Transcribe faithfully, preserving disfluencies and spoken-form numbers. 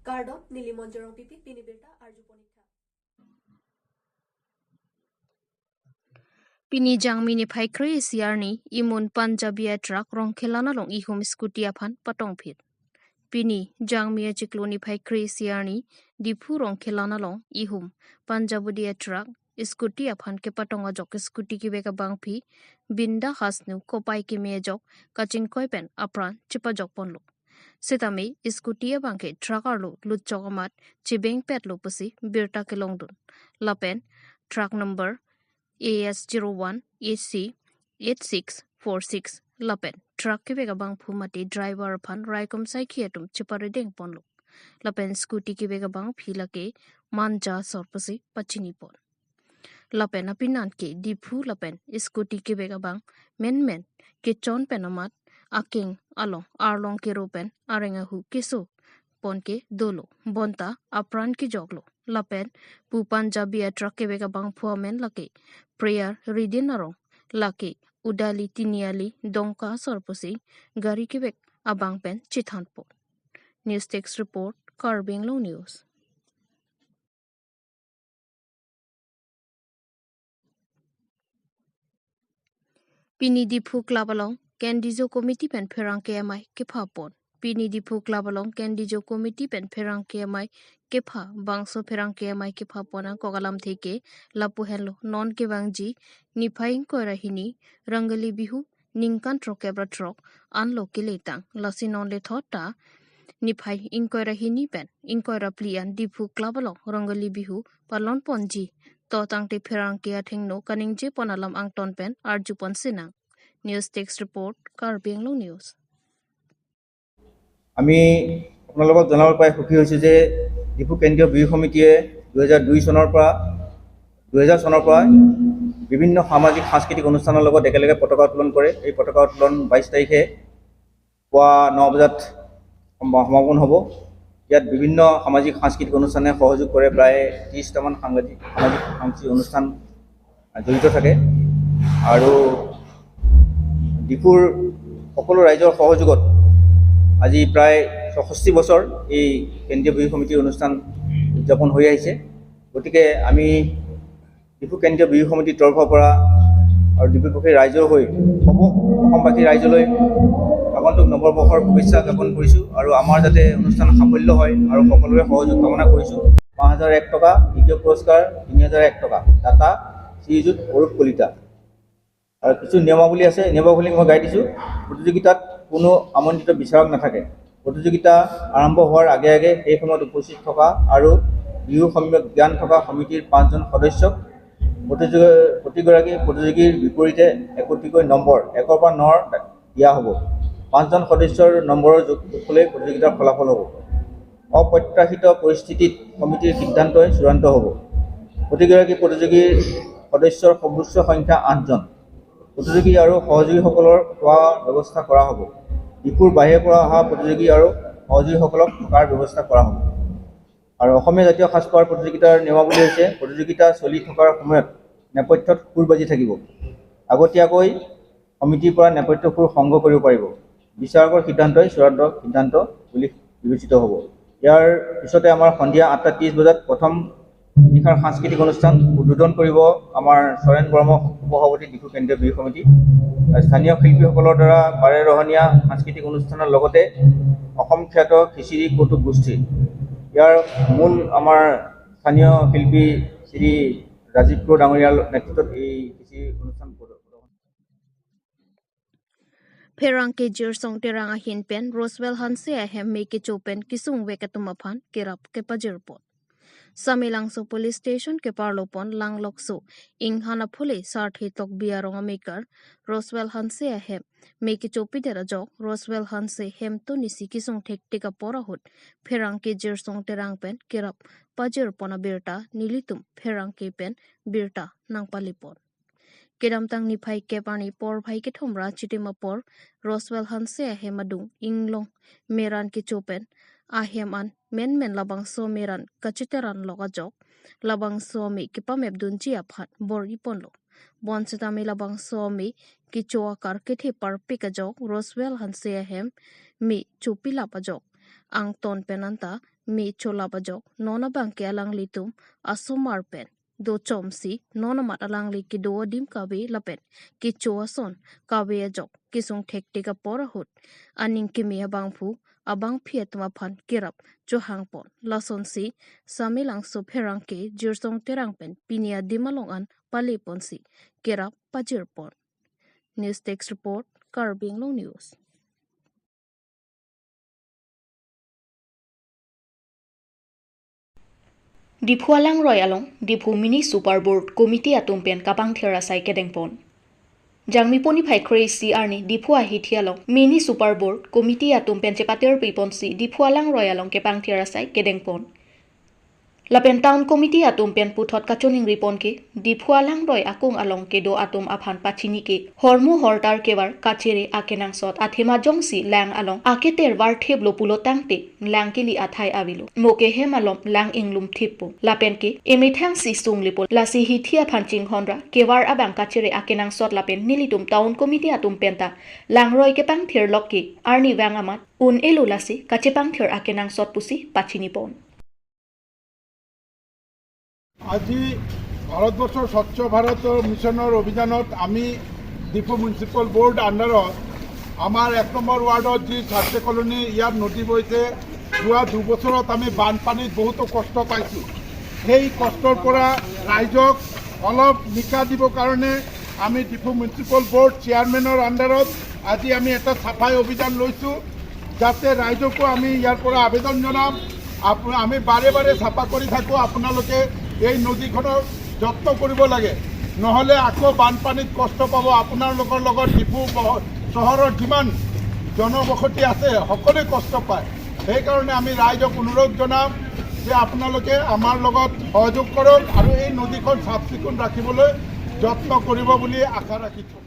Kardom, neli Monjorong Pipi, pini birta arju ponik tha. Pini Jangmi niphai kre-isi arni, imun Punjabi atruck Rongkhelan along ihum scooty aphan patongphit. Pini Jangmi achiklo niphai kre-isi arni, Diphu Rongkhelan along ihum Punjabi atruck scooty aphan kepatong ajok scooty kevek abangpi Binda Hasnu kopai keme ajok kachingkoi pen apran chepajok ponlo. Sitame scooty abangke truck arlo lutchok amat chebengpetlo pusi birta kelongdun. Lapen truck number A S zero one A C eight six four six lapen truck kevek abangphu mate driver aphan raikom saikhi atum cheparedeng ponlo. Lapen scooty kevek abangpi lake Manja asor pusi pachini pon. Lapen apinan ke Diphu lapen scooty kevek abang menmen kechon pen amat akeng along arlong kero pen areng ahu keso pon ke dolo, bonta apran kejoklo. Lapen pu Punjabi atruck kevek abangphu amen lake Prayer Ridin arong, lake Udali Tiniali Dongka asor pusi gari kevek abang pen chethan pon. News Desk Report, Karbi Anglong News. Pini Diphu Club along Kendijo Committee pen pherangke amei kepha pon. Pini Diphu Club along Kendijo Committee pen pherangke amei kepha, bangso pherangke amei kepha pon angkok alamthe ke lapu henlo. Non kevangji niphai ingkoi ra hini Rongoli Bihu ningkan throkkep ra throk anlo keletang. Lasi non lethot ta niphai ingkoi ra hini pen ingkoi ra phli an Diphu Club along Rongoli Bihu palon ponji. To tangte pherangke athengno kaningje pon alam angton pen arju pon sinang. News Desk Report, Karbi Anglong News. আমি আপোনালোকক জনাব পাই সুখী হৈছোঁ যে ডিফু কেন্দ্ৰীয় বিহু সমিতিয়ে দুহেজাৰ দুই চনৰ পৰা, দুহেজাৰ চনৰ পৰা বিভিন্ন সামাজিক সাংস্কৃতিক অনুষ্ঠানৰ লগত একেলগে পতাকা উত্তোলন কৰে। এই পতাকা উত্তোলন বাইছ তাৰিখে পুৱা ন বজাত সম-, সমাপন হ'ব। ইয়াত বিভিন্ন সামাজিক সাংস্কৃতিক অনুষ্ঠানে সহযোগ কৰে, প্ৰায় ত্ৰিছটামান সাংবাদিক, সামাজিক সাংস্কৃতিক অনুষ্ঠান জড়িত থাকে। আৰু ডিফুৰ সকলো ৰাইজৰ সহযোগত আজি প্ৰায় ছয়ষষ্ঠি বছৰ এই কেন্দ্ৰীয় বিহু সমিতিৰ অনুষ্ঠান উদযাপন হৈ আহিছে। গতিকে আমি ডিফু কেন্দ্ৰীয় বিহু সমিতিৰ তৰফৰ পৰা আৰু ডিফুবাসী ৰাইজৰ হৈ সম-, অসমবাসী ৰাইজলৈ আগন্তুক নৱবৰ্ষৰ শুভেচ্ছা জ্ঞাপন কৰিছোঁ আৰু আমাৰ যাতে অনুষ্ঠান সাফল্য হয় আৰু সকলোৰে সহযোগ কামনা কৰিছোঁ। পাঁচ হাজাৰ এক টকা, দ্বিতীয় পুৰস্কাৰ তিনি হাজাৰ এক টকা, দাতা শ্ৰীযুত অৰূপ কলিতা। আৰু কিছু নিয়মাৱলী আছে, নিয়মাৱলী মই গাই দিছোঁ। প্ৰতিযোগিতাত কোনো আমন্ত্ৰিত বিচাৰক নাথাকে। প্ৰতিযোগিতা আৰম্ভ হোৱাৰ আগে আগে সেই সময়ত উপস্থিত থকা আৰু বিহুৰ সম্যক জ্ঞান থকা সমিতিৰ পাঁচজন সদস্যক প্ৰতিযোগী, প্ৰতিগৰাকী প্ৰতিযোগীৰ বিপৰীতে একোটিকৈ নম্বৰ একৰ পৰা নৰ দিয়া হ'ব। পাঁচজন সদস্যৰ নম্বৰৰ যোগ, যোগফলেই প্ৰতিযোগিতাৰ ফলাফল হ'ব। অপ্ৰত্যাশিত পৰিস্থিতিত সমিতিৰ সিদ্ধান্তই চূড়ান্ত হ'ব। প্ৰতিগৰাকী প্ৰতিযোগীৰ সদস্যৰ সৰ্বোচ্চ সংখ্যা আঠজন। প্ৰতিযোগী আৰু সহযোগীসকলৰ খোৱা ব্যৱস্থা কৰা হ'ব। ডিফুৰ বাহিৰৰ পৰা অহা প্ৰতিযোগী আৰু সহযোগীসকলক থকাৰ ব্যৱস্থা কৰা হ'ব। আৰু অসমীয়া জাতীয় সাজপাৰ প্ৰতিযোগিতাৰ নিয়মাৱলী হৈছে, প্ৰতিযোগিতা চলি থকাৰ সময়ত নেপথ্যত সুৰ বাজি থাকিব। আগতীয়াকৈ সমিতিৰ পৰা নেপথ্য সুৰ সংগ্ৰহ কৰিব পাৰিব। বিচাৰকৰ সিদ্ধান্তই চূড়ান্ত সিদ্ধান্ত বুলি বিবেচিত হ'ব। ইয়াৰ পিছতে আমাৰ সন্ধিয়া আঠটা ত্ৰিশ বজাত প্ৰথম নিশাৰ সাংস্কৃতিক অনুষ্ঠান উদ্বোধন কৰিব আমাৰ চৰেণ বৰ্মন, সভাপতি, ডিফু কেন্দ্ৰীয় বিহু সমিতি। স্থানীয় শিল্পীসকলৰ দ্বাৰা বাৰে ৰহনীয়া সাংস্কৃতিক অনুষ্ঠানৰ লগতে অসম খ্যাত খিচিৰি কৌতুক গোষ্ঠী। ইয়াৰ মূল আমাৰ স্থানীয় শিল্পী শ্ৰী ৰাজীৱ কুঁৱৰ ডাঙৰীয়াৰ নেতৃত্বত এই খিচিৰি অনুষ্ঠান প্ৰদৰ্শন। Pherangke Jirsong Terang ahin pen Roswell Hanse ahem me kecho pen kesung vek atum aphan kerap kepajir pon. Samelangso Police Station keparlo pon Langlokso Inghan aphule Sarthe Tokbi arong amekar Roswell Hanse ahem me kechopidet ajok Roswell Hanse hemtun isi kesung thektik apor ahut pherangke Jirsong Terang pen kerap pajir pon abirta nelitum pherangke pen birta nangpale pon. Kedamtang niphai kep arni porphai kethom ra chitim apor Roswell Hanse ahem adung inglong meran kecho pen ahem an menmen labangso meran kachiteran lok ajok labangso ame kepamep dunji aphan bor-i ponlo. Bonsitame labangso ame kecho akar kethe parpik ajok Roswell Hanse ahem me chopilap ajok angton pen anta me cholap ajok non abangke alanglitum asomar pen dochomsi non amat alangli kedo adim kave lapen kecho ason kave ajok kesung thektik apor ahut aning keme abangphu abangphi atum aphan kerap chohangpon. Lasonsi Samelangso pherangke Jirsong Terang pen pini adim along an paleponsi kerap pajirpon. News Desk Report, Karbi Anglong News. Diphu alangroi along Diphu Mini Super Board Committee atum pen kapangthir asai kedengpon. Jangmi poni phai kre-isi arni Diphu ahithi along Mini Super Board Committee atum pen chepatir piponsi Diphu alangroi along kepangthir asai kedengpon. Lapen Town Committee atum pen puthot kachoningripon ke Diphu alangroi akung along kedo atum aphan pachini ke hormu hortar kevar kachere akenangsot athema jongsi lang along aketer vartheplo pulo tangte lang kili athai avelo. Mo ke hem alom lang inglum thippo. Lapen ke emethangsi sunglepo. Lasi hithi aphan chinghonra kevar abang kachere akenangsot lapen nelitum Town Committee atum penta langroi kepangthir lok ke arnivang amat un-elo, lasi kachepangthir akenangsot pusi pachinipon. আজি ভাৰতবৰ্ষৰ স্বচ্ছ ভাৰত মিছনৰ অভিযানত আমি Diphu municipal board আণ্ডাৰত আমাৰ এক নম্বৰ ৱাৰ্ডত যি ছাত্ৰী কলনী, ইয়াত নদী বৈছে, যোৱা দুবছৰত আমি বানপানীত বহুতো কষ্ট পাইছোঁ। সেই কষ্টৰ পৰা ৰাইজক অলপ নিকা দিবৰ কাৰণে আমি ডিফু মিউনিচিপেল বৰ্ড চেয়াৰমেনৰ আণ্ডাৰত আজি আমি এটা চাফাই অভিযান লৈছোঁ, যাতে ৰাইজকো আমি ইয়াৰ পৰা আবেদন জনাম। আপো- আমি বাৰে বাৰে চাফা কৰি থাকোঁ, আপোনালোকে এই নদীখনৰ যত্ন কৰিব লাগে, নহ'লে আকৌ বানপানীত কষ্ট পাব। আপোনালোকৰ লগত ডিফু বহ- চহৰৰ যিমান জনবসতি আছে, সকলোৱে কষ্ট পায়। সেইকাৰণে আমি ৰাইজক অনুৰোধ জনাম যে আপোনালোকে আমাৰ লগত সহযোগ কৰক আৰু এই নদীখন চাফ চিকুণ ৰাখিবলৈ যত্ন কৰিব বুলি আশা ৰাখিছোঁ।